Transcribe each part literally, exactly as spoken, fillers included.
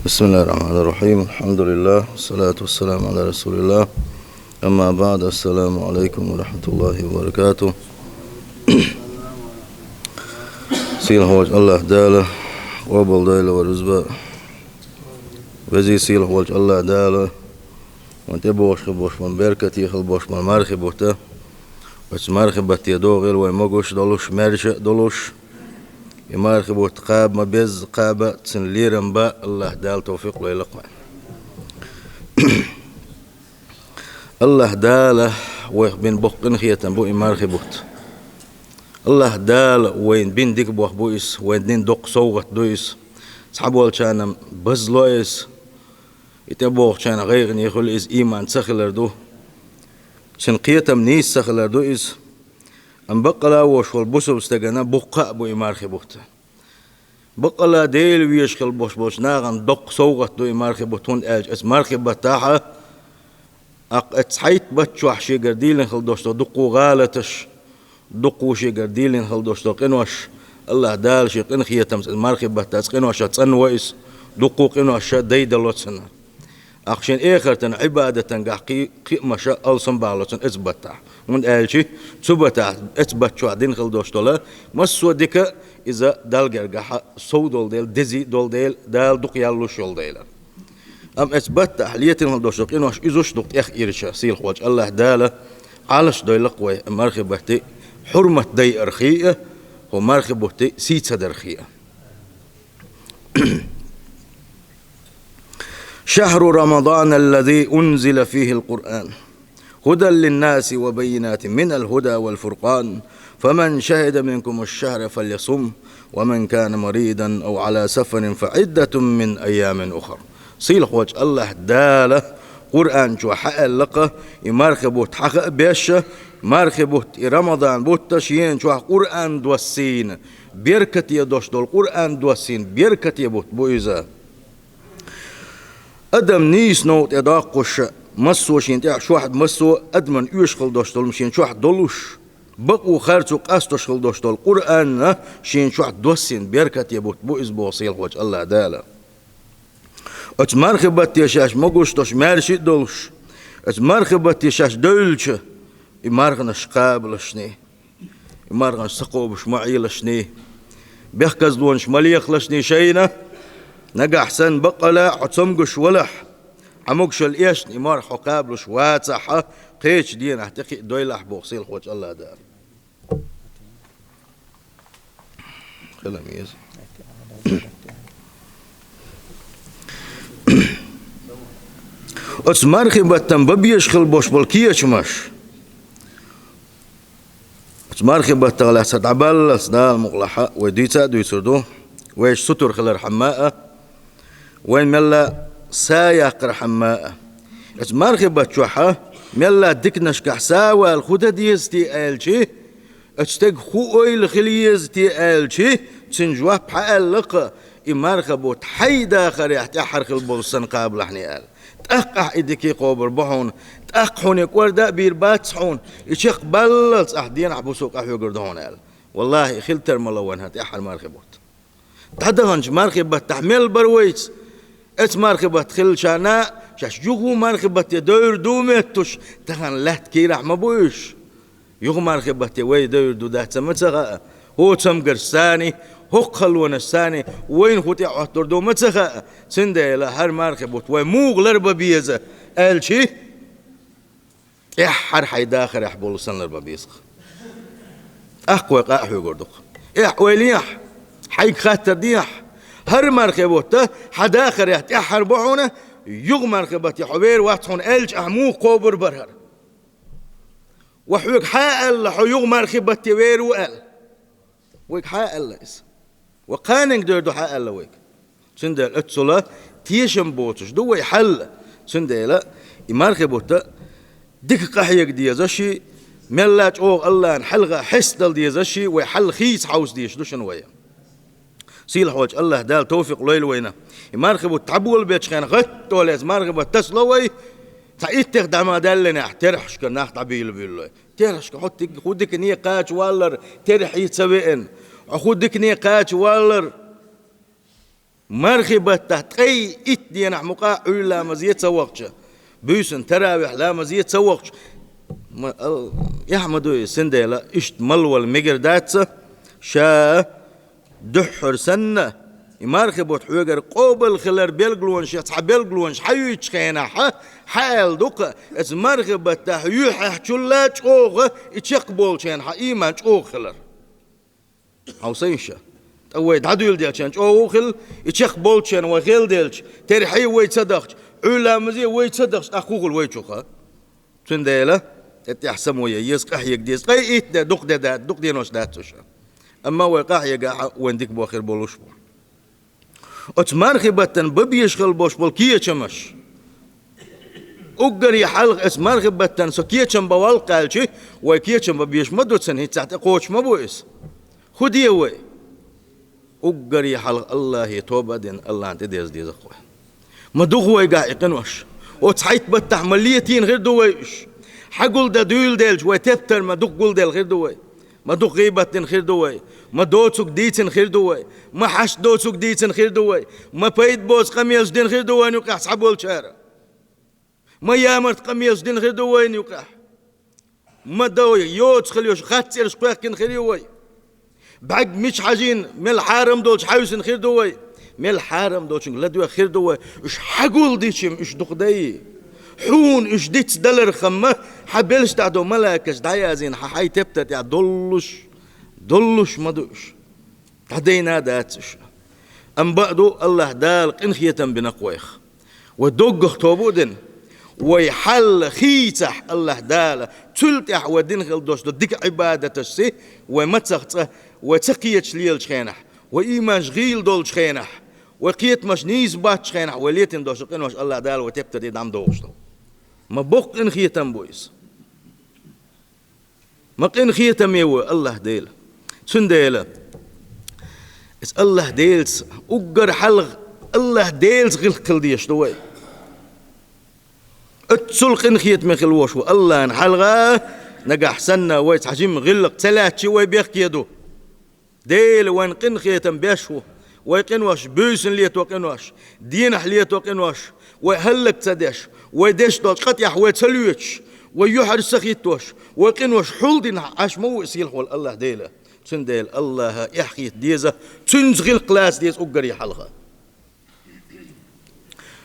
بسم الله الرحمن الرحيم. الحمد لله، والصلاة والسلام على رسول الله. أما بعد، السلام عليكم ورحمة الله وبركاته. Сийлахь волчу АллахӀ Дала къобалдойла вайн рузба. Везий, сийлахь волчу АллахӀ Дала вайн тӀебогӀуш хилла болуш болу, беркате хилла болуш болу мархи бутт. Оцу мархи батте догӀийла вай могуш а долуш, маьрша а долуш. И мархи бутт кхаба ма-безза кхаба, цуьнан лерам бан АллахӀ Дала тавфикъ лойла-кх вайна. АллахӀ Дала вайх бина боккха къинхетам бу и мархи бутт. АллахӀ Дала вайна бина дика бохь бу иза, вайна дина доккха совгӀат ду иза. Цхьаболчарна базло иза, и тӀебогӀучарна гӀайгӀане хуьлу иза, ийман ца хилар ду. Цуьнан кхетам нийса ца хилар ду иза. Амма баккъала а волуш волу бусалба стагана боккха а бу и мархи бутт. Баккъала а Дела везаш хилла болуш болчу нахана доккха совгӀат ду и мархи бутт, хӀунда аьлча оцу мархи баттахь, аккха оцу цхьайтта бутт чохь шегара дийлина хилла долуш долу дуккха а гӀалаташ, дуккха а шегара дийлина хилла долуш долу къинош, АллахӀ Дала шен къинхетамца оцу мархи баттахь оцу къиношах цӀанво иза, дуккха а къинош дайдало цунна. Аккха шен эхартан Ӏибадатан гахь кхи-, кхиамаш алсам бахьало цунна оцу баттахь. ХӀунда аьлча цу баттахь, оцу бутт чохь дина хилла долуш долу массо а дика иза Далла гергахь сов долу дела, дезий долу дела, Дала дукха ял луш йолу дела. Амма оцу баттахь летина хилла долуш долу къинош иза уьш ду-кх тӀех ирча, сийлахь волчу АллахӀ Дала Ӏалаш дойла-кх вай мархи батте хьурмат дайархий а, хӀу мархи бутте сий ца дархий а. شهر رمضان الذي أنزل فيه القرآن هدى للناس وبينات من الهدى والفرقان فمن شهد منكم الشهر فليصمه ومن كان مريضا أو على سفر فعدة من أيام أخر. Сийлахь волчу АллахӀ Дала Къуръан чохь хьааьлла-кх, и мархи бутт хьаха а беш, мархи бутт, и Рамадан бутт шена чохь Къуръан доссийна, беркате долуш долу Къуръан доссийна, беркате бутт бу иза. Адам нийса новкъа тӀе доккхуш, массо а шена тӀехь шохь, массо а адаман оьшуш хилла долуш долу, шена чохь долуш, бакъо харцо къастош хилла долуш долу Къуръан шена чохь доссийна, беркате бутт бу иза боху сийлахь волчу АллахӀ Дала. Оцу мархи батте шаьш могуш долуш, маьрша а долуш, оцу мархи батте шаьш девлча, и марханаш кхабалашний, и марханаш ца кхобуш ма Ӏелашний, бехказлонаш ма лехалашний шайна, нагахь санна баккъала а хьо цомгуш валахь, хьан могушалла эшна и марха хьо кхабалуш вацахь, кхечу денахь тӀекхиа дойлахь боху сийлахь волчу АллахӀ Дала. Хила меза. Оцу мархи баттан бан безаш хилла болуш болу кечамаш. Оцу мархи баттах лаьцна дӀабаллалц Дала мукъалахь вай дуьйца а дуьйцур ду, вайша сутара хилархьама а, вайн мелла са яккхархьама а. Оцу мархи бат чохь мелла диканашкахь са вала хӀун дан деза те аьлчи, оцу стеган хӀун ойла хила еза те аьлчи, цуьнан жоп хьааьлла-кх, и марха бутт хьайн дахарехь тӀаьххьара хила болуш санна кхабалахьний аьлла. ТӀаккха ахь и дика кхобур бу хьуна, тӀаккха хьуна и кӀорда а бийр бац хьуна, и чекх баллалц ахь денахь бусо къахьоьгур ду хьуна аьлла. Валлахи, хила тера ма ло вайна хӀара тӀаьххьара мархи бутт. ДӀадаханчу мархи баттахь мел бара вайца? Оцу мархи батта хиллачарна шаьш юха мархи батте девр ду меттуш, тахана лаьтта кийрахь ма бу уьш. Юха мархи батте вай девр ду дац ма ца хаьа, хӀокху цамгарш санна, хӀокху халонаш санна вайна хӀун тӀе а хӀоттур ду ма ца хаьа, цундела хӀара мархи бутт вай муха ларбан беза аьлчи, тӀаьххьара хьайн дахарехь болу санна ларбан беза-кх. ТӀаккха вай къа а хьоьгур ду-кх. Эхь, ойла ехьа, хьайга хаттар дехьа, хӀара мархи бутт хьан дахарехь тӀаьххьара бу хьуна, юха мархи батте хьо вер вац хьуна аьлча, ахь муха кхобур бара хӀара? Ва хьоьга хьан аьлла, хьо юха мархи батте вер ву аьлла? Вайга хьан аьлла иза? Ва кханенга девр ду хьан аьлла вайга? Цундела оццула тешам боцуш ду вай хьал. Цундела и мархи бутт дика къахьега дезаш, мелла чӀогӀа Аллана хьалха хьестадала дезаш, вай хьал хийца хьовса дезаш ду шуна вай. Сийлахь волчу АллахӀ Дала тавфикъ лойла вайна. И мархи бутт дӀаболабечу хенахь гӀатта долу иза мархи бутт тасало вай, цхьа иттех дӀа ма даьллинехь, терхьашкара нах дӀабийла буьллу вай. Терхьашка хьо дика, хӀун дикане кхача валлар терхье ца веана, хьо хӀун дикане кхача валлар Мархий баттахь ткъе итт денахь мукъа Ӏуьйра ламазе ца вахча, буьйсанна таравихь ламазе ца вахча, ма, ал-, эхь ма ду иза, цундела иштта мала вала мегар дац ша, дуьххьара санна, и мархий бутт хьоьгара къобал хилар белгалонаш, я цхьа белгалонаш хьаюьйцучу хенахь, хьааьлла ду-кх, оцу мархий баттахь юьхьехьчул а чӀогӀа и чекхболчу хенахь хьан ийман чӀогӀа хилар. Хьовсийша. ТӀаккха вай дӀадуьйладелча чӀогӀа хилла, и чекхболчу хенахь вай хилла делча, терхье вай ца дахча, Ӏуьйра ламазе вай ца дахча, тӀаккха хӀун хуьлу вайчух? Цундела, тӀе тӀехь само ян еза, къахьега деза, ткъе итт де дукха де дац, дукха денош дац уьш. Амма вай къахьегахь а вайн дика бохур болуш бу. Оцу мархий баттана бан безаш хила болуш болу кечамаш. Уггаре хьалха оцу мархий баттана со кечам бан валла аьлча, вай кечам бан безаш ма ду цунна, хӀинццехь тӀекхочуш ма бу иза. ХӀун де вай? Уггаре хьалха Аллахе тоба а дина, Аллахьна тӀедерза деза-кх вай. Ма ду-кх вайгахь и къинош. Оцу цхьайтта баттахь ма летийна хир ду вай уьш. Хьагулдан дуьйладелча вай тептар ма дукха гулделла хир ду вай. Ма дукха гӀийбат дина хир ду вай. Ма доцург дийцина хир ду вай. Ма хьашт доцург дийцина хир ду вай. Ма пайда боцу къамелаш дина хир ду вайна юкъахь цхьаболчара. Ма ямарта къамелаш дина хир ду вайна юкъахь. Ма дай йоцу хила йолуш хатцӀераш кхоьхкина хир ю вай. БӀаьрг мича хьажийна, мел хьарам долчу хьаьвсина хир ду вай. Мел хьарам долчуьнга ладоьгӀна хир ду вай. Уьш хьагулдича-м уьш дукха дай. Хьуна уьш дицдалархьама, хьан белшаш тӀехь долу малайкаша дӀаяздина хьан хьайн тептар тӀехь доллуш, доллуш ма ду уьш. ДӀадайна а дац уьш. Амма бакъ ду, Аллахь Дала къинхетам бина-кх вайх. Вай доггах тоба а дина, вай хьал хийцахь Аллахь Дала, цул тӀаьхьа вай дина хила долуш долу дика Ӏибадаташца вай мацах цкъа, вай ца кхеташ лелачу хенахь, вай ийманаш гӀийла долчу хенахь, вай кхетамаш нийса боцчу хенахь, вай летийна долуш долу къинош Аллахь Дала вай тептар тӀе дӀа ма дохуш ду. Ма боккха къинхетам бу иза. Ма къинхетаме ву Аллахь Дела. Цундела, иза Аллахь Делаца, уггар хьалха Аллахь Делаца гӀиллакх хила дезаш ду вай. Оццул къинхетаме хила волуш ву Аллахьна хьалха, нагахь санна вай цхьа жимма гӀиллакх ца лаьттача вай бехке ду. Дела вайна къинхетам беш ву, вай къинош буьйсанна лето къинош, денахь лето къинош, вай хӀаллак ца деш, вай деш долчу къа тӀехь вай ца лоьцуш, вай юьхьар ца хӀиттош, вай къинош хьулдина Ӏаш ма ву и сийлахь волу Аллахь Дела. Цундела Аллахьа эхь хийта деза, цуьнца гӀиллакх лаца деза уггаре хьалха.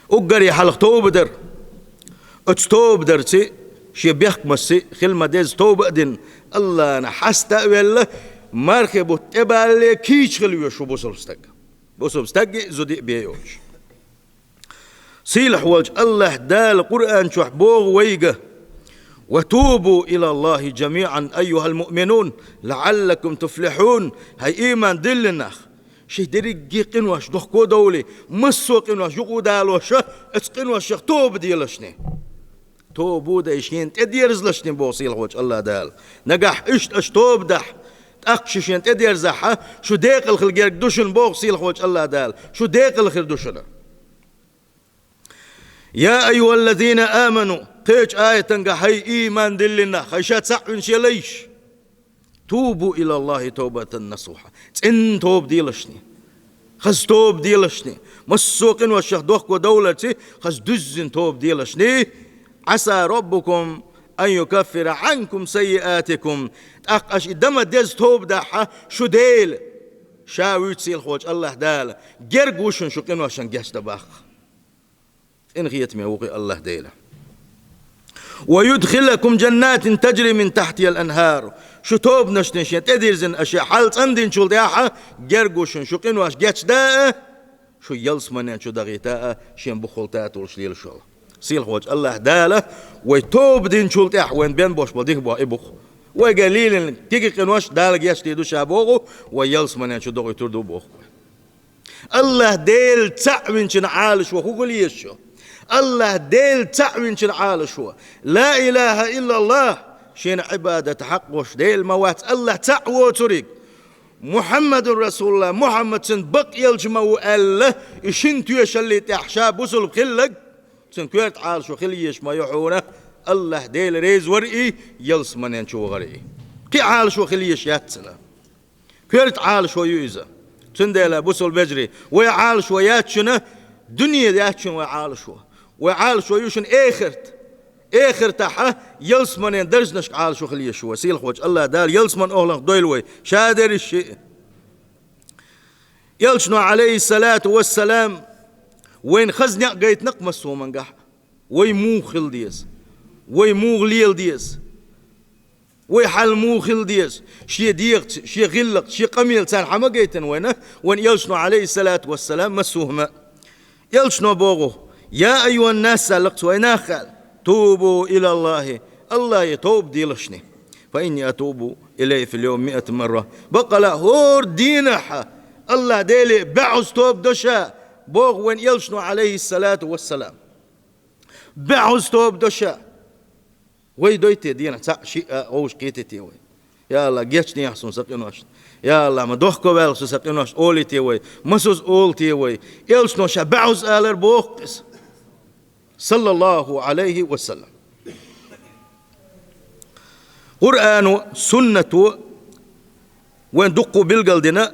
Уггаре хьалха тоба дар. Оцу тоба дарций, шен бехкамашций хила ма деза, тоба а дина, Аллахьна хьаста а велла, мархи бутт тӀебалале кийча хила веза шу бусалба стаг. Бусалба стаг а, зуда а бен йоцуш. Сийлахь волчу Аллахь Дала Къуръан чохь боху вайга: «Ва тубу илаллахи жамиъан, айюхал муъминун, лааллакум туфлихун». ХӀай ийман диллина нах! Шайн дерриге къинош дохко довлий, массо а къинош юкъа далоша, оцу къиношах тоба делашни. Тоба дай шена тӀедерзалашни, боху сийлахь волчу Аллахь Дала. Нагахь иштта аша тоба дахь, тӀаккха шу шена тӀедерзахьа, шу декъала хила герга ду шуна, боху сийлахь волчу Аллахь Дала. Шу декъала хир ду шуна. Я айюхаллазина аману, кхечу аятангахь, хӀай ийман диллина нах, хӀай ша цхьаъ вина шен лайш. Тубу илаллахи тобатан насуха. ЦӀенна тоба делашни. Хаза тоба делашни. Массо а къиношах дохко довларций, хаза дуьззина тоба делашни. Ӏаса раббукум ан юкаффира Ӏанкум саййиатикум. ТӀаккха аша и дан ма деза тоба дахьа, шу Дела, ша вуьйцу сийлахь волчу Аллахь Дала, герга ву шуна шу къиношна гечдан баккха. Къинхетаме ву-кх и Аллахь Дела. «Ва юдхилакум жаннатин тажри мин тахтихал анхар». Шу тобанашна шен тӀедирзина аша хьал цӀандинчул тӀаьхьа, герга ву шуна шу къинош гечда а, шу ялсаманен чу дахийта а, шен буххал татолаш лелаш йолу. Сийлахь волчу Аллахь Дала вай тоба динчул тӀаьхьа вайн бен бош болу дика боху и бу-кх. Вайга лелийна кегий къинош Дала гечдийр ду ша боху, вай ялсаманен чу дохуьйтур ду боху. Аллахь Дела цхьаъ винчун Ӏалашо хӀун хила еза шу? Аллахь Дела цхьаъ винчун Ӏалашо. Ла илаха иллаллахь, шена Ӏибадат хьакъ волуш Дела ма вац, Аллахь цхьаъ воцург. Мухьаммадун расулуллахь, Мухьаммад цуьнан бакъ елча ма ву аьлла, и шина тоьшаллин тӀехь ша бусулба хилларг, цуьнан коьрта Ӏалашо хила езаш ма ю хьуна, Аллахь Дела реза вар и, ялсаманен чу вахар и. Кхин Ӏалашо хила езаш яц цуьнан. Коьрта Ӏалашо ю иза. Цундела, бусалба вежарий, вай Ӏалашо яц шуна дуьне, яц шуна вай Ӏалашо. Вай Ӏалашо ю шуна эхарт. Эхартахь ялсаманен даржашка Ӏалашо хила еза вай. Сийлахьволчу АллахӀ Дала ялсаманин охӀланах дойла вай, ша дерриш а. Элчано, Ӏалайхиссалату вассалам, вайна хаза некъ гайтина-кх массо а хӀуманехь. Вай муха хила деза? Вай муха лела деза? Вай хьал муха хила деза? Шен дегӀаца, шен гӀиллакхца, шен къамелаца царна хьан ма гайтина вайна, вайн Элчано, Ӏалайхиссалату вассалам, массо а хӀума. Элчано боху: «Я айюханнас», аьлла-кх цо, вай нах, аьлла, «тубу илаллахӀи», АллахӀе тоба делаш шуна. «Фа инни атубу илайхӀи фил йовми миата марра». Баккъала хӀора дийнахь АллахӀ Деле бӀозза тоба до ша, боху вайн Элчано, Ӏалайхиссалату вассалам. БӀозза тоба до ша. Вай дой те дийнахь цхьаъ, шиъ а вовшах кхетий те вай? Я АллахӀ, гечдехьа суна сан къиношна. Я АллахӀ, ма дохко ваьлла со сан къиношна, олий те вай? Ма соза олу те вай? Элчано ша бӀозза алар боху иза, саллаллахӀу Ӏалайхи ва саллам. Къуръано, суннато вайн дуккха билгалдина,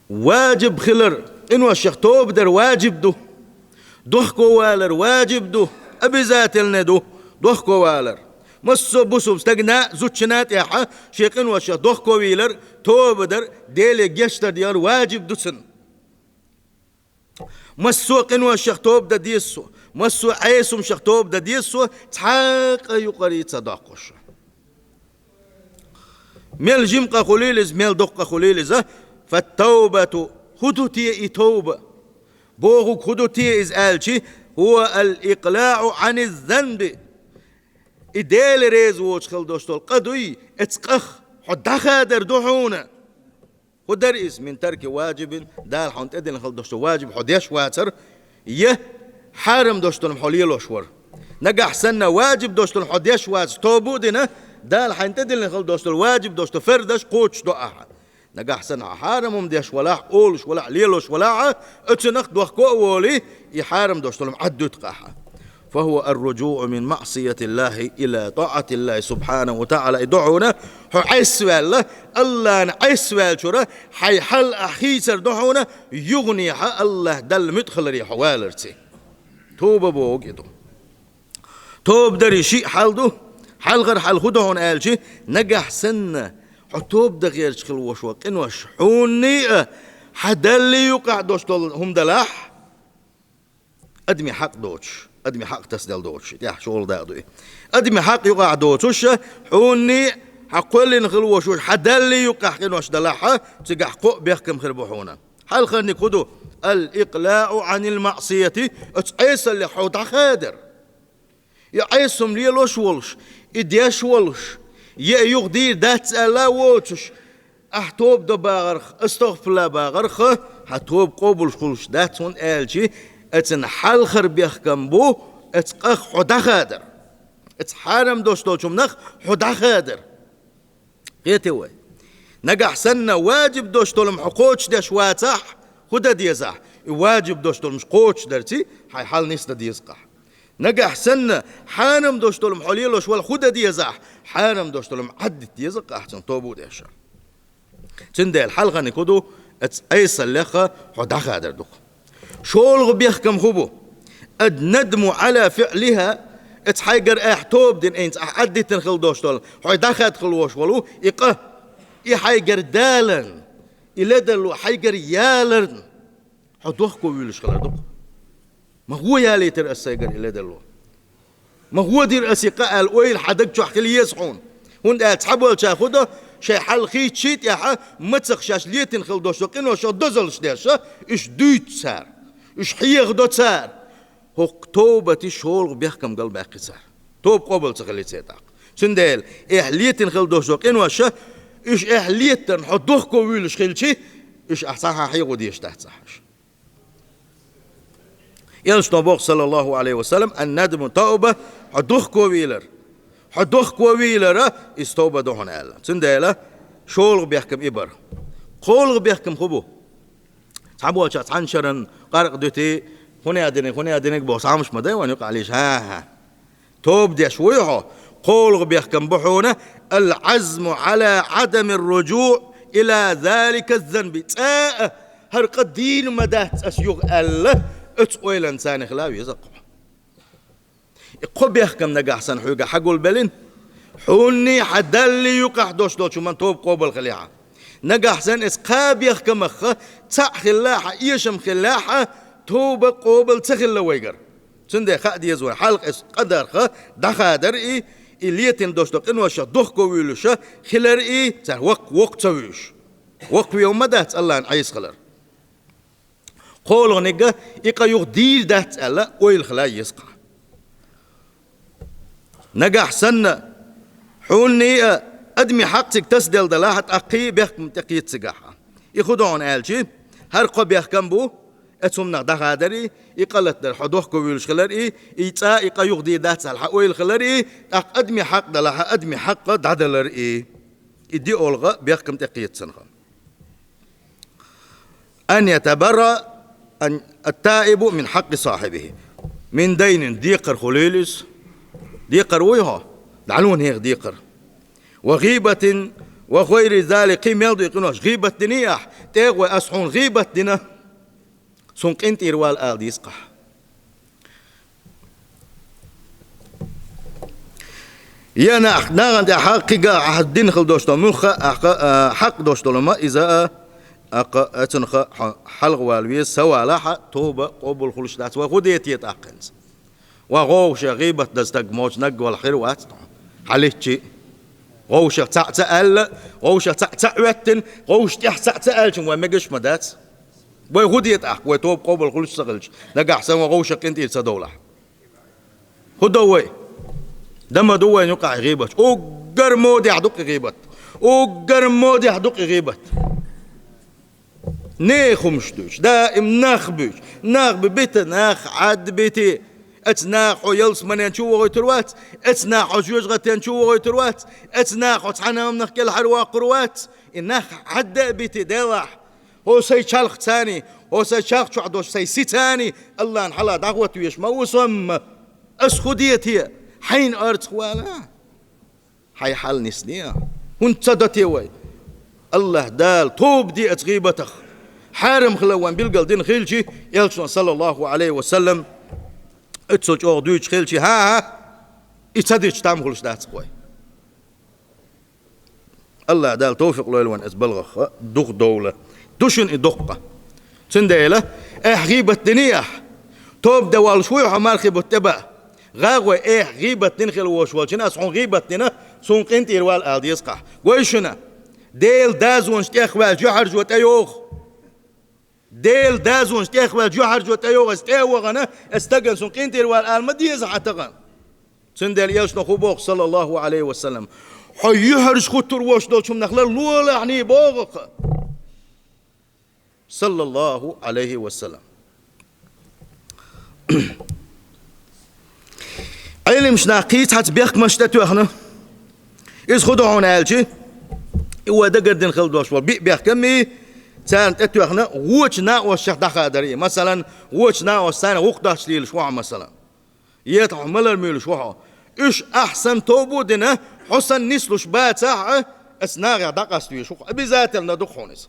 важиб хилар, къиношех тоба дар важиб ду. Дохко валар важиб ду, обязательно ду дохко валар. Массо а бусалба стагана, зудчунна тӀехь шен къиношех дохко вийлар, тоба дар, Деле гечдар делар важиб ду цунна. Массо а къиношех тоба дан деза цо, массо а Ӏеса хӀуманех тоба дан деза цо, цхьа а къа юкъара ца доккхуш. Мел жима къа хуьлийла иза, мел доккха къа хуьлийла иза, фат-тавбату, хӀун ду те и тоба? Бохург хӀун ду те иза аьлча, хӀува ал-икълаӀу Ӏаниз-занби. И Дела реза воцуш хила долуш долу къа дуй, оцу къах хьо дӀахадар ду хьуна. ХӀун дара иза? Мин тарки важибин, Дала хьуна тӀедиллина хила долуш долу важиб хьо деш вацара, я хьарам долуш долу хьо лелош вара. Нагахь санна важиб долуш долу хьо деш вац, тоба а дина, Дала хьайна тӀедиллина хила долуш долу важиб долуш долу фардаш кхочушдо ахьа. Нагахь санна хьо хьарам хӀума деш валахь, олуш валахь, лелош валахь, оцунах дохко а волий, и хьарам долуш долу хӀума Ӏаддуьту-кх ахьа. فهو الرجوع من معصية الله إلى طاعة الله سبحانه وتعالى. И ду хьуна, хьо Ӏеса ваьлла, АллахӀна Ӏеса ваьллачуьра, хьайн хьал ахь хийцар ду хьуна, юханехьа АллахӀ Далла муьтӀахь хиларе хьо валарца. Тоба бохург и ду. Тоба даран шиъ хьал ду, хьалхара хьал хӀун ду хьуна аьлча, нагахь санна хьо тоба дан гӀерташ хила волуш волу къинош хьуна а, хьан Далла юкъахь долуш долу хӀума далахь, адамийн хьакъ доцуш, адамийн хьакъ тасаделла доцуш, тӀехь шолгӀа дакъа ду и. Адамийн хьакъ юкъахь доцуш, хьуна а, хьан кхоьллина хила волуш волу хьан Далла юкъахь къинош далахь, цигахь кхоъ бехкам хир бу хьуна. Хьалхарниг хӀун ду? Ал-икълаӀу Ӏанил маӀсияти, оцу Ӏесаллех хьо дӀахадар. И Ӏеса хӀума лелош волуш, и деш волуш, я и юха дийр дац аьлла а воцуш, ахь тоба до бахарх, астагӀфируллахӀ бахарх, хьан тоба къобалш хуьлуш дац, хӀунда аьлча оцун хьалхара бехкам бу оцу къах хьо дӀахадар. Оцу хьарам долуш долчу хӀуманах хьо дӀахадар. Кхетий вай? Нагахь санна важиб долуш долу хӀума хьо кхочушдеш вацахь, хӀун дан дезахь? И важиб долуш долу хӀумаш кхочушдарца хьайн хьал нисдан деза-кх ахь. Нагахь санна хьарам долуш долу хӀума хьо лелош валахь, хӀун дан дезахь? Хьарам долуш долу хӀума Ӏаддита деза-кх ахь цунна тоба а деш. Цундела хьалхарниг хӀун ду? Оцу Ӏесаллех хьо дӀахадар ду-кх. ШолгӀа бехкам хӀун бу? Ан-надму Ӏала фиӀлихӀа, оцу хьайгара ахь тоба дина, хӀинца ахь Ӏаддитина хила долуш долу, хьо дӀахаьдда хила волуш волу и къа, и хьайгара даларна, и ледарло хьайгара яларна хьо дохко вуьйлуш хилар ду-кх. Ма хӀун ялийтира ас сайгара и ледарло? Ма хӀун дира ас и къа аьлла ойла хьан даг чохь хила еза хьуна. ХӀунда аьлча цхьаболчара хӀун до, шайн хьал хийцча тӀехьа, мацах шаьш летина хила долуш долу къиношех дозаллаш деш, уьш дуьйцу цара, уьш хьехадо цара. ХӀокху тобати шолгӀа бехкам галбаьккхи цара. Тоба къобал ца хили церан тӀаккха. Цундела, эхь летина хила долуш долу къинош, уьш эхь леттарна хьо дохко вуьйлуш хилчи, уьш ахь цхьа хьан хьехо дезаш дац ахьа. Элчано боху, саллаллаху Ӏалайхи ва саллам, ан-надму тавба, хьо дохко вийлар. Хьо дохко вийлара, иза тавба ду хьуна аьлла. Цундела шолгӀа бехкам и бара. КхоалгӀа бехкам хӀун бу? Цхьаболчара цхьана шаран къаркъа дуьти, хӀун а диниг, хӀун а диниг боху, цхьамаш ма дай вайн юкъахь лийша, хӀа-хӀа. Тоба деш вуй хьо, кхоалгӀа бехкам бу хьуна, ал-Ӏазму Ӏала Ӏадамир-руджуӀ إلى ذلك الذنب, цкъа а хӀара къа дийна ма дац ас юха аьлла, оцу ойланца царна хила веза кхо. И кхо бехкам нагахь санна хьоьга хьагулбеллина, хьунний хьан Даллий юкъахь долуш долчу хӀуманна тоба къобал хилахь. Нагахь санна оцу кхаа бехкамах цхьаъ хилахь, эшам хилахь, тоба къобал ца хилла вайгара. Цундела хаа деза вай, хьалха оцу къадарх дӀахадар и, и летийна долуш долу къиношах дохко вуьйлуш хилар и, цара воккха, воккха ца вуьйлуш. Воккха вен ма дац Аллахьан Ӏеса хилар. КхоалгӀаниг, и къа юха дийр дац аьлла, ойла хила еза кхаъ. Нагахь санна, хьунний а, адамийн хьакъ цига тасаделла далахь, тӀаккхий бехкам тӀекхета цигахь. И хӀун ду хьуна аьлча, хӀара кхо бехкам бу, оцу хӀуманах дӀахадар и, и къа латадар хьо дохко вуьйлуш хилар и, и цкъа а и къа юха дийр дац аьлла хьан ойла хилар и, тӀаккха адамийн хьакъ далахь, адамийн хьакъ дӀадалар и. И диъолгӀа бехкам тӀекхета цунах. أن يتبرأ التائب من حق صاحبه. من دين, декхар хуьлийла иза. Декхар вуй хьо? ДӀалуна хьеха декхар. وغيبة وغير ذلك, кхин мел ду и къинош, гӀийбат диний ахь, тӀегӀой ас хьуна гӀийбат дина, суна къинтӀера вала ала деза кхаъ. Я нах-, нахана тӀехь кхин а ахь дина хила долуш долу муьлхха а, ахь кха-, а, хьакъ долуш долу ма иза а, ахь кха-, а, цунах хьо хьалха вала веза, са валахь а, тоба къобал хуьлуш дац. Вай хӀун де те тӀаккха хӀинца? Вай гӀовгӀа шех гӀийбат дан стаг моцу наггал хир вац тхьо. Хьаличчи. ГӀовгӀа шех цхьаъ ца аьлла, гӀовгӀа шех цхьаъ ца Ӏоьттина, гӀовгӀа шех тӀехь цхьаъ ца аьллачун вай мегаш ма дац. Вай хӀун де тӀаккха, вай тоба къобал хуьлуш ца хилча, нагахь санна вай гӀовгӀа шех къинтӀера ца довлахь? ХӀун до вай? Дан ма ду вайна юкъахь и гӀийбат. Уггар модехь ду-кх и гӀийбат. Уггар модехь ду-кх и гӀийбат. Нехан хӀумаш дуьйцу, даим нах буьйцу. Нах бу бита, нах Ӏадда бити. Эцу наха хьо ялсаманен чу вохуьйтур вац, эцу наха хьо жоьжахатен чу вохуьйтур вац, эцу наха хьо цхьана амнах кӀелхьарвоккхур вац. И нах Ӏадда а бити делахь, хьо сайн чалх цани, хьо сайн чалх чохь долуш сайн си цани, Аллахьан хьала дӀахӀотта веш ма ву со-м. Ас хӀун де те, хьайна орцах вала? Хьайн хьал нисде. ХӀунда ца до те вай? Аллахь Дала тоба де оцу гӀийбатах. Хьарам хила вайн билгал дина хилчи, элчано, саллаллаху Ӏалайхи ва саллам, оццул чӀогӀа дуьйцуш хилчи, хӀан-хӀа, и ца дича там хуьлуш дац-кх вай. Аллахь Дала товфикъ лойла вайн оцу балгӀах дукха довла. Ду шуна и доккха. Цундела, ахь гӀийбат диний ахь, тоба де воллуш вуй хьо мархи бутт тӀе баа. ГӀагӀой, ахь гӀийбат дина хила волуш волчунна, ас хьуна гӀийбат дина, суна къинтӀера вала ала деза-кх ахь. Гой шуна, Делан дозанаш тӀехваьлла жоьхьаржо тӀейогӀу. Делан дозанаш тӀехваьлла жоьхьаржо тӀейогӀу, ас тӀе а вахана, ас стагана суна къинтӀера вала ала ма деза хьан тахана. Цундела элчано хӀун боху, саллаллаху Ӏалайхи ва саллам? Хьо юьхьӀаьржа хӀуттур волуш долчу хӀуманах ларлолахьний боху-кх. Саллаллаху Ӏалайхи ва саллам. Ӏилмаш нах кхийца хьаца бехкамаш тӀетоьхна. Иза хӀун ду хьуна аьлчи, и вай дагардина хила долуш болу биъ бехкам и, царна тӀетоьхна вочу накъостех дӀахадар и. Масалан, вочу накъостаца гӀуллакх доцуш лелаш ву хьо, масалан. Ета хьо малар муьйлуш ву хьо. Уьш ахь санна тоба а дина, хьо санна нислуш бацахь а, аса нахех дӀакъаста везаш ву-кх. Обязательно ду-кх хьуна иза.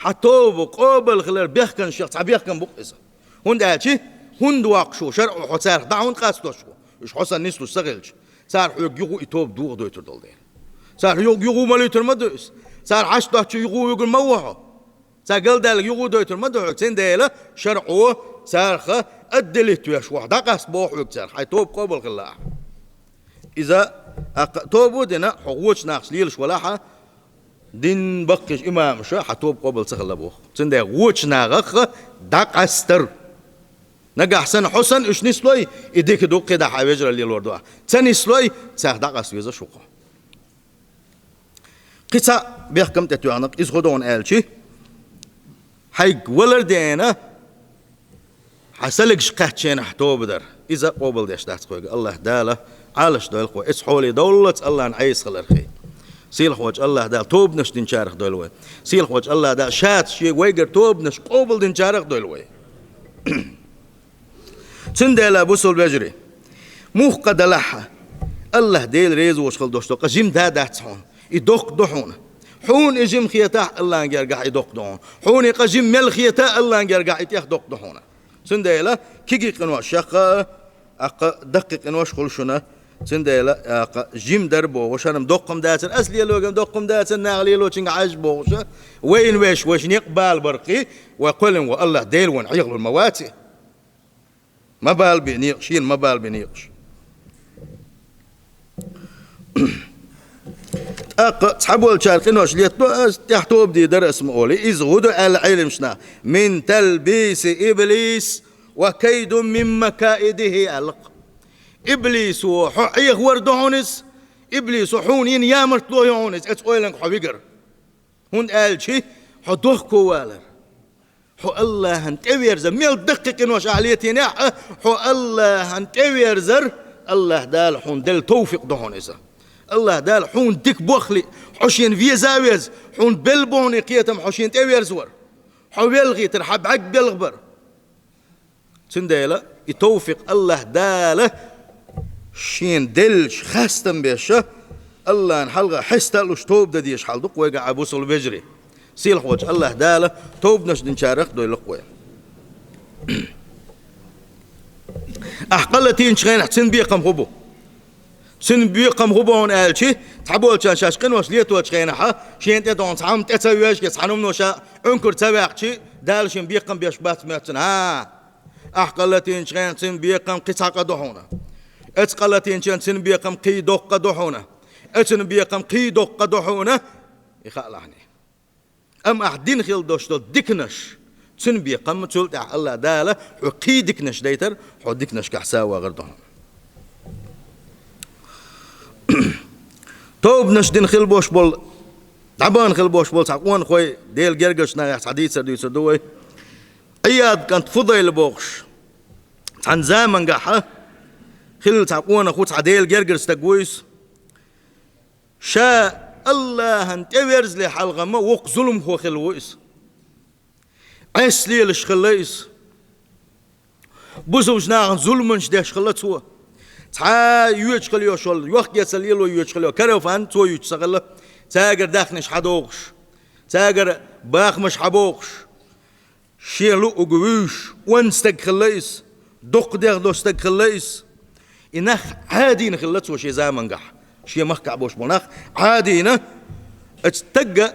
Хьан тоба къобал хилар бехкамашех цхьа бехкам бу-кх иза. ХӀунда аьлча, хӀунда воккхуш ву шарӀо хьо царах дӀа хӀунда къастош ву? Уьш хьо санна нислуш ца хилча, цара хьоьга юха и тоба дохадойтур долу дела. Цара хьоьга юха ма луьйтур ма ду иза. Цара хьашт доцчу юха вуьгур ма ву хьо. Цара галдаьлларг юха дойтур ма ду хьоьга. Цундела шарӀо царах отделить веш ву хьо. ДӀакъаста боху хьоьга царах, хьайн тоба къобал хилла ахь. Иза, а, тоба а дина, хьо вочу нахаца лелаш валахь а, дин баккхийчу имамаша хьан тоба къобал ца хилла боху. Цундела вочу нахах дӀакъастар. Нагахь санна хьо санна уьш нислой, и дика ду, кхидӀа хьан вежаралла лелор ду ахь. Ца нислой, царах дӀакъаста везаш ву-кх хьо. Кхин цхьа бехкам тӀетоьхна-кх, иза хӀун ду хьуна аьлчи, хьайга валар а деана, хьан салигаш кхаьчченахь тоба дар. Иза къобал деш дац хьоьга. Аллахь Дала Ӏалаш дойла-кх вай. Оцу хьоле довллалц Аллахьан Ӏеса хиларх. Сийлахьволчу Аллахь Дала тобанаш динчарах дойла вай. Сийлахьволчу Аллахь Дала шаца шен вайгара тобанаш къобал динчарах дойла вай. Цундела, бусалба вежарий, муха къа далахь а, Аллахь Дела реза волуш хила долуш долу къа жима да дац хьуна. И доккха ду хьуна. Хьуна и жима хетахь, Аллахьан гергахь и доккха ду хьуна. Хьуна и къа жима мел хета, Аллахьан гергахь и тӀех доккха ду хьуна. Цундела кегий къинош шаккха, аккха даккхий къинош хуьлу шуна. Цундела аккха жима дар бохуш, хӀара-м доккха-м дацара, ас лелориг-м доккха-м дацара, наха лелочуьнга хьажа бохуш, вайна вешан, вешан некъ бала баркхий, вай кхоьллина ву Аллахь Дела вайна Ӏехалур ма ваций. Ма бала бен некъаш, шена ма бала бен некъаш. ТӀаккха цхьаболчара къинош летадо, ас тӀехь тоба дийр дара ас ма олий. Иза хӀун ду аьлла Ӏеламнаха: «Мин талбиси иблис ва кайдун мин макаидихи», аьлла-кх. Иблисо хьо Ӏехавар ду хьуна иза, иблисо хьуна йина ямартло ю хьуна иза, оцу ойланга хьо вигар. ХӀунда аьлча хьо дохко валар. Хьо Аллахьан тӀеверзар, мел даккхий къинош ахь летийнехь а, хьо Аллахьан тӀеверзар, Аллахь Дала хьуна делла товфикъ ду хьуна иза. Аллахь Дала хьуна дика бохли, хьо шена веза а веза, хьуна белла бу хьуна и кхетам хьо шена тӀеверзавар. Хьо велхийтар, хьан бӀаьрг белхабар. Цундела и товфикъ Аллахь Дала шена деллачу хастам беш, Аллахьан хьалха хьеста а луш тоба дан дезаш хьал ду-кх вайга, Ӏа бусалба вежарий. Сийлахьволчу Аллахь Дала тобанаш динчарах а дойла-кх вай. Ахь къа латийначу хенахь цуьнан бекхам хӀун бу? Цуьнан бекхам хӀун бу хьуна аьлча, цхьаболчарна шаьш къинош леточу хенахь, шена тӀе догӀна цхьа хӀума тӀе ца вежа, цхьана хӀумано ша Ӏункар ца ваьккхича, Дала шен бекхам беш бац моьтту цуьнан. ХӀа, ахь къа латийначу хенахь цуьнан бекхам кхин цхьа къа ду хьуна. Оцу къа латийначу хенахь цуьнан бекхам кхин доккха къа ду хьуна. Оцуьнан бекхам кхин доккха къа ду хьуна. И хаалахьний. Амма ахь дина хила долуш долу диканаш, цуьнан бекхам, цул тӀаьхьа Аллахь Дала хьо кхин диканаш дайтар, хьо диканашкахь са а вагӀар ду хьуна. Тобанаш дина хила болуш болу, дӀабахана хила болуш болу цхьа къонахой, Делан гергарчу нахехь цхьа дийцар дуьйцур ду вай. Ӏияд кӀант Фудайла бохуш, цхьана замангахь хилла цхьа къонах ву, цхьа Делан гергара стаг ву иза. Ша Аллахьан тӀеверзале хьалха-м воккха зуламхо хилла ву иза. Ӏеса лелаш хилла иза. Бусалба нахана зуламаш деш хилла цо. Цхьа йоьдуш хилла йолуш йолу, йохк-эцар лело йоьдуш хилла йолу карафан цо юьтуш ца хилла, цаьргара даьхнаш хьадохуш, цаьргара бахамаш хьабохуш. Шен луъург вуьйш, онда стаг хилла иза, доккха дегӀ долу стаг хилла иза. И нах Ӏадийна хилла цо шен замангахь, шен махкахь болуш болу нах Ӏадийна. Оцу стага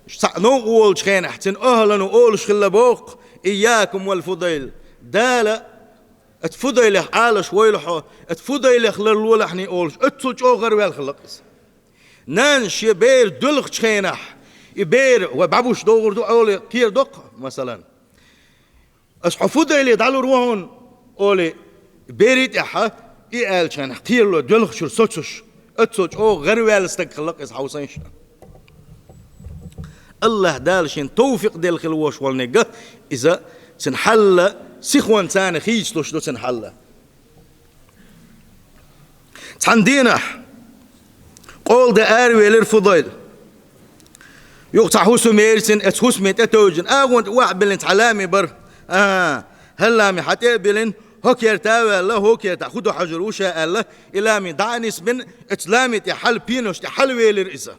цхьаъ новкъа волучу хенахь, цуьнан охӀлано олуш хилла боху: «Ийякум вал Фудайл». Дала оцу Фудайлех Ӏалашвойла хьо, оцу Фудайлех ларлолахьний олуш, оццул чӀогӀа гӀараваьлла хилла иза. Нанас шен бер доьлхучу хенахь, и бер вай бӀаьбуш догӀур ду олий кхера доккху, масалан. Ас хьо Фудайле дӀалур ву хьуна олий, берийн тӀехь и аьллачу хенахь кхерало доьлхучуьра соцуш, оццул чӀогӀа гӀараваьлла стаг хилла иза, хьовсийша. Аллахь Дала шен товфикъ делла хила волуш волниг, иза цуьнан хьал сихонца хийцалуш ду цуьнан хьал. Цхьана дийнахь къола де аравелира Фудайла. Юха цхьа хӀусам яра цуьнан, оцу хӀусаме тӀетевжина, агӀонна тӀе охьабиллина цхьа лами бара. А, хӀара лами хьан тӀе а биллина, хӀокху керта а ваьлла, хӀокху кертахь хӀун ду хьожур ву ша аьлла, и лами дӀа а нисбина, оцу лами тӀе хьала, пенош тӀе хьалавелира иза.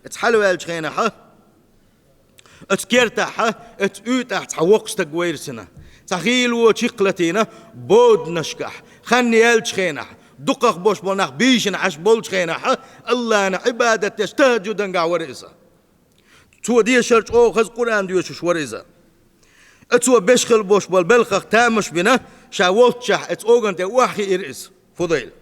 Оцу хьалаваьллачу хенахь оцу кертахь, оцу уьйтӀахь цхьа воккха стаг вайра цуьнан. Цхьа хийла вон чакх латийна, боданашкахь, хан яьллачу хенахь, дукхах болуш болу нах бийшина Ӏаш болчу хенахь, Аллана Ӏибадат деш, тахӀаджудангахь вара иза. Цо дешар чӀогӀа хаза Къуръан доьшуш вара иза. Оцо беш хила болуш болу белхах тамаш бина, ша волччахь оцу огӀан тӀе охьахиира иза, Фудайла.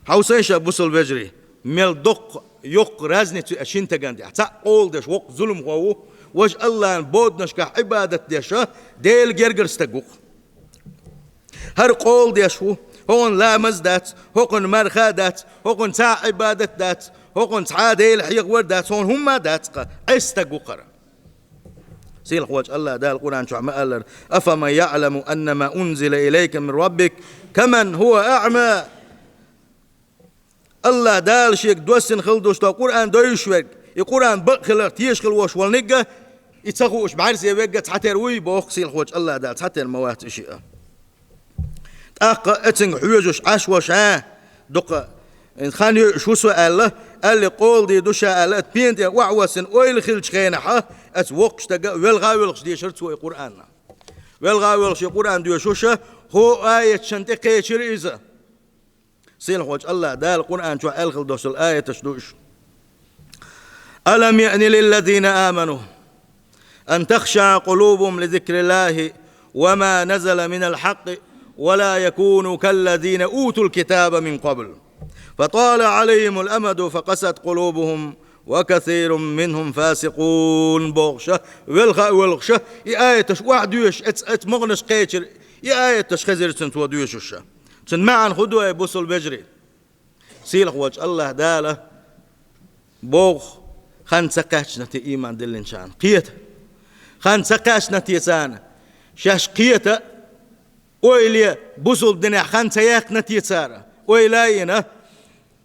Хьовсийша, бусалба вежарий, мел доккха, йоккха разница ю шина стагана тӀехь. Цхьаъ къола деш воккха зуламхо ву, важа Аллана боданашкахь Ӏибадат деш, Делан гергара стаг ву-кх. ХӀара къола деш ву, хӀокхуьнан ламаз дац, хӀокхуьнан марха дац, хӀокхуьнан цхьа а Ӏибадат дац, хӀокхуьнан цхьа а Дела хьехавар дац, хӀокхуьнан хӀумма а дац-кх, Ӏеса стаг ву-кх хӀара. Сийлахьволчу Аллахь Дала Къуръан чохь ма-аллара: «Афаман яъламу аннама унзила илайка мин раббик каман хӀува аъма». Аллахь Дала шега доссина хила долуш долу Къуръан девзаш верг, и Къуръан бакъ хиларх тешаш хила волуш волниг, и ца хууш бӀаьрзе верг цхьатера вуй боху сийлахьволчу Аллахь Дала, цхьатера ма вац и шиъ. ТӀаккха оцуьнга хьоьжуш Ӏаш волуш, а, дукха хан йойуш ву со аьлла, аьлла къола дийр ду ша аьлла, ат пена тӀера охьавоссина ойла хилча хенахьа, ас воккхача стага велха а воьлхуш дешар цо и Къуръанна. Велха а воьлхуш и Къуръан доьшуша, хӀо аяташан тӀе кхечира иза. Сийлахьволчу АллахӀ Дала Къуръан чохь аьлла хила долуш долу аяташ ду уьш. ألم يأن للذين آمنوا أن تخشع قلوبهم لذكر الله وما نزل من الحق ولا يكونوا كالذين أوتوا الكتاب من قبل فطال عليهم الأمد فقست قلوبهم وكثير منهم فاسقون бохуша, велха а воьлхуша, и аяташ охьадоьшуш, эц, эц могӀанаш кхечира, и аяташ хезира цуьнан цо доьшуша. Цуьнан маьӀна хӀун ду, ай бусул вежарий? Сийлахьволчу АллахӀ Дала боху, хан ца кхаьчна те ийман диллинчарна. Кхета. Хан ца кхаьчна те царна. Шаьш кхета, ойла е, бусул динехь хан ца яьккхина те цара. Ойла а йина,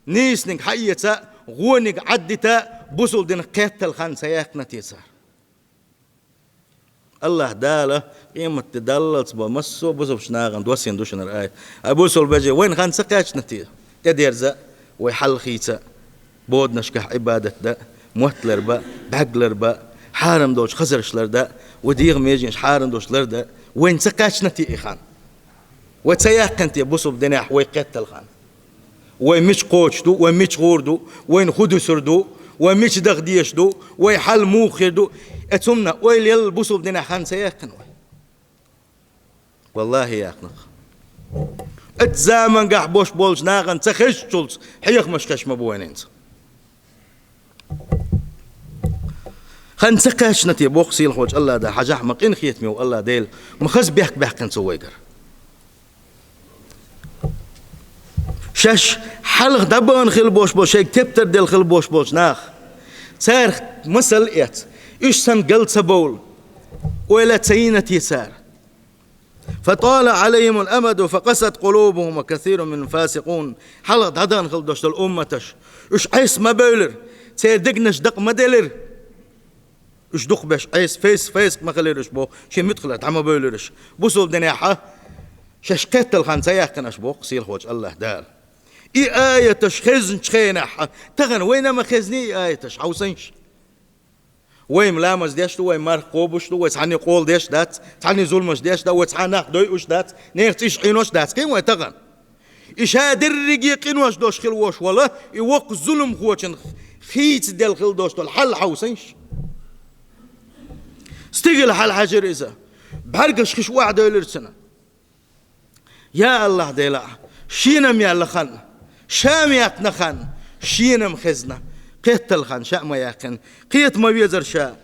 нийсаниг хьаэца, вониг Ӏаддита, бусул динах кхеттал хан ца яьккхина те цара. АллахӀ Дала къематде даллалц бо массо а бусулбачу нахана доссийна ду шуна хӀара аят. Ай бусул вежарий, вайна хан ца кхаьчна те? ТӀедерза а, вай хьал хийца а, боданашкахь Ӏибадат дан а, мотт лар бан а, бӀаьрг лар бан а, хьарам долчу хазарш лар дан а, вай дегӀан меженаш хьарам долчу лар дан а, вайна ца кхаьчна те и хан? Вай ца яьккхина те бусул динехь вай кхеттал хан? Вай мича кхочуш ду, вай мича гӀур ду, вайна хӀун дуьсур ду, вай мича даха дезаш ду, вай хьал муха хир ду, эцунна ойла елла бусул динехь хан ца яьккхина вай? ВаллахӀи, яьккхина-кх. Оцу замангахь бош болчу нахана ца хезачулц хьехамаш хезаш ма бу вайна хӀинца. Хан ца кхаьчна те боху сийлахьволчу АллахӀ Дала, хьажахь ма къинхетаме ву АллахӀ Дела, ма хаза бехк баьккхина цо вайгара. Шаьш хьалха дӀабахана хила бош болу, шайга тептар делла хила бош болчу нах. Царах масал эц, уьш санна гал ца бовла, ойла ца йина те цара? فطال عليهم الأمد فقست قلوبهم وكثير منهم فاسقون. Хьалха дӀадахана хила дош долу умматаш. Уьш Ӏеса ма бевлира, церан дегнаш дакъа ма делира. Уьш дукхахберш Ӏеса, фейс-, фейсак ма хилира уьш боху, шен муьтӀахьлара дӀа ма бевлира уьш. Бусул динехьа шаьш кхеттал хан ца яьккхина аша боху сийлахьволчу АллахӀ Дала. И аяташ хезначу хенахьа, тахана вайна ма хезний и аяташ, хьовсайша. Вай-м ламаз деш ду, вай марха кхобуш ду, вай цхьанний къола деш дац, цхьанний зуламаш деш дац, вай цхьа нах дойуш дац, нехан цӀийш Ӏийнош дац, кхин вай тахана. И ша дерриге къинош долуш хила вош вала, и воккха зуламхочун хийца делла хила дош долу хьал хьовсайша. Стигала хьал хьаьжира иза. БӀаьргаш хиш охьадевлира цуьнан. Я АллахӀ Дела, шена-м яьлла хан, ша-м яьккхина хан, шена-м хезна, кхеттал хан ша а ма яьккхина, кхета ма везара ша.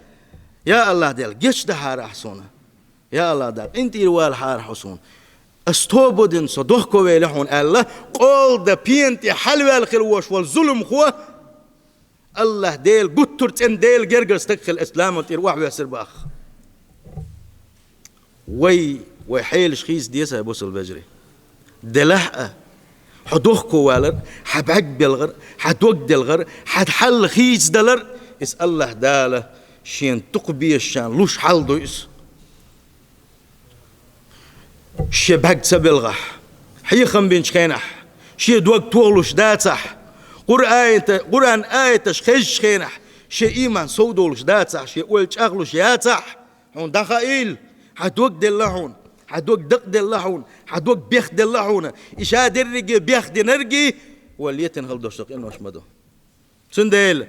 Я АллахӀ Дела, гечдахьара ахь суна. Я АллахӀ Дела, къинтӀера валахьара хьо суна. Ас тоба дина, со дохковелла хьуна аьлла, къола дан пена тӀе хьалаваьлла хила вош волу зуламхо, АллахӀ Дела гуттар а цӀена Делан гергара стаг хила, эцу ламаза тӀера охьавоьссира бах. Вай, вай хьелаш хийца деза, ай бусул вежарий. Делахь а, хьо дохковалар, хьан бӀаьрг белхар, хьан дог делхар, хьан хьал хийцадалар, иза АллахӀ Дала шена дукха безачарна луш хьал ду иза. Шен бӀаьрг ца белхахь, хьехам бинчу хенахь, шен дог тохалуш дацахь, Къуръан аята-, Къуръан аяташ хезачу хенахь, шен ийман совдолуш дацахь, шен ойла чӀагӀлуш яцахь, хьуна дӀахаийла, хьан дог делла хьуна, хьан дог дакъаделла хьуна, хьан дог бехделла хьуна, и ша дерриге бехдинаргий, вай летина хила дош долу къинош ма ду. Цундела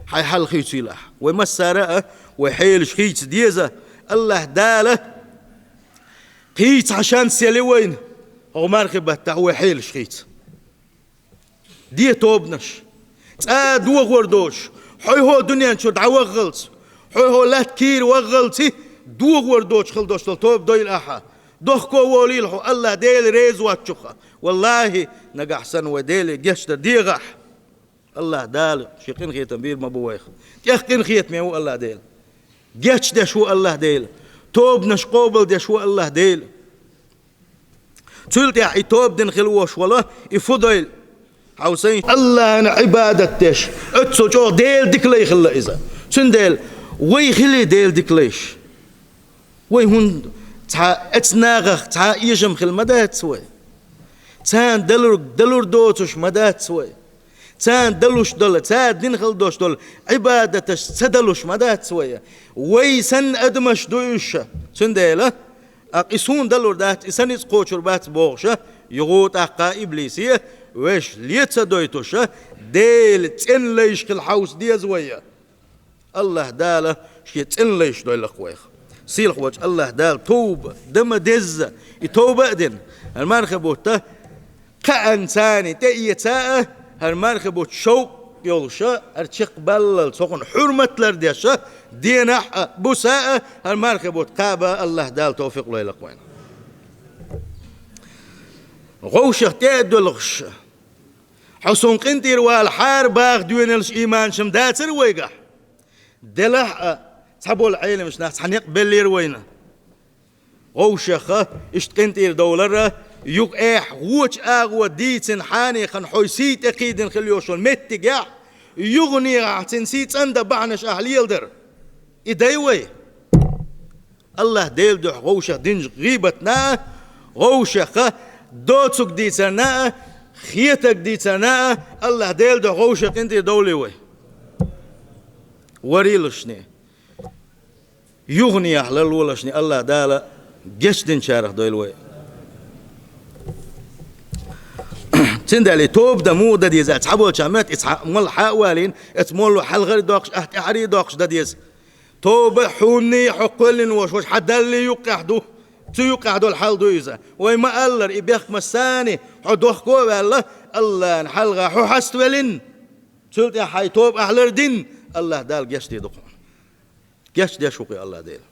хьайн хьал хийцийла ахь. Вай массара а вай хьелаш хийца деза. АллахӀ Дала кхийца хьан шанс яли вайна, хӀокху мархи баттахь вай хьелаш хийца. Де тобанаш. ЦӀа дохор доцуш, хьо-хьо дуьнен чуьра дӀаваххалц, хьо-хьо латта кийра ваххалц, дохор доцуш хила дош долу тоба дойла ахьа. Дохко волийла хьо АллахӀ Дела реза воцчуха. ВаллахӀи, нагахь санна вай Деле гечдар дехахь, АллахӀ Дала шен къинхетам бийр ма бу вайх. ТӀех къинхетаме ву АллахӀ Дела. Гечдеш ву АллахӀ Дела. Тобанаш къобалдеш ву АллахӀ Дела. Цул тӀаьхьа и тоба дина хила вош вала, и фу дойла? Хьовсайн, АллахӀана Ӏибадат деш, оццул чӀогӀа Дела дика лай хилла иза. Цундела вай хили Дела дика лайш. Вай хӀунда цхьа эцу нахах цхьа эшам хила ма дац вай? Царна далур, далур доцуш ма дац вай? Царна далуш долу, цара дина хила долуш долу Ӏибадаташ ца далуш ма дац вай. Вай санна адамаш ду уьш. Цундела, а, и суна далур дац, и сан ницкъ кхочур бац бохуша, юха тӀаккха иблисе, веш ле ца дойтуша, Делан цӀена лайш хила хьовса деза вай. АллахӀ Дала шен цӀена лайш дойла-кх вайх. Сийлахь волчу АллахӀ Дала товба дан ма дезза, и товба а дина, хӀара мархи бутт кхаанна царна тӀеэца а, хӀара мархи бутт шовкъ йолуша, хӀара чекхбаллалц хӀокхунна хьурмат лардеша, денахь а, буса а, хӀара мархи бутт кхаба а АллахӀ Дала товфикъ лойла-кх вайна. ГӀовшах тӀе а доьлхуш, хьо суна къинтӀера валахьара баха доьналлаш ийманаш-м дацара вайгахь. Делахь а, цхьаболу Ӏеламчу нах цхьа некъ беллера вайна. ГӀовшаха, иштта къинтӀера довлара, юха эхь гӀочу агӀо дийцина хьанехана хьой сий тӀекхийдина хила йолуш йолу меттигехь, юханехьа цуьнан сий цӀандан бахьанаш ахь леладара. И дай вай? АллахӀ Делан дуьхьа гӀовшах динчу гӀийбатна а, гӀовшаха доцург дийцарна а, хетарг дийцарна а, АллахӀ Делан дуьхьа гӀовшах къинтӀера довлий вай? Варийлашний. Юханехьа лалолашний АллахӀ Дала гечдинчарах дойла вай. Цундела и тоба дан муха дан деза, цхьаболча метта и цхьа молла хьа а валийна, эца молло хьалхаре доккхуш, ахь тӀаьхьаре доккхуш дан деза. Тоба хьуний хьо кхоьллина волуш, хьан Даллий юккъехь ду. Цу юккъехь долу хьал ду иза. Вай ма-аллара, и бехк массарний хьо дохко а ваьлла, АллахӀна хьалха хьо хьаставеллина. Цул тӀаьхьа хьайн тоба ахь лардина, АллахӀ Дала гечдийр ду хьуна. Гечдеш ву-кх и АллахӀ Дела.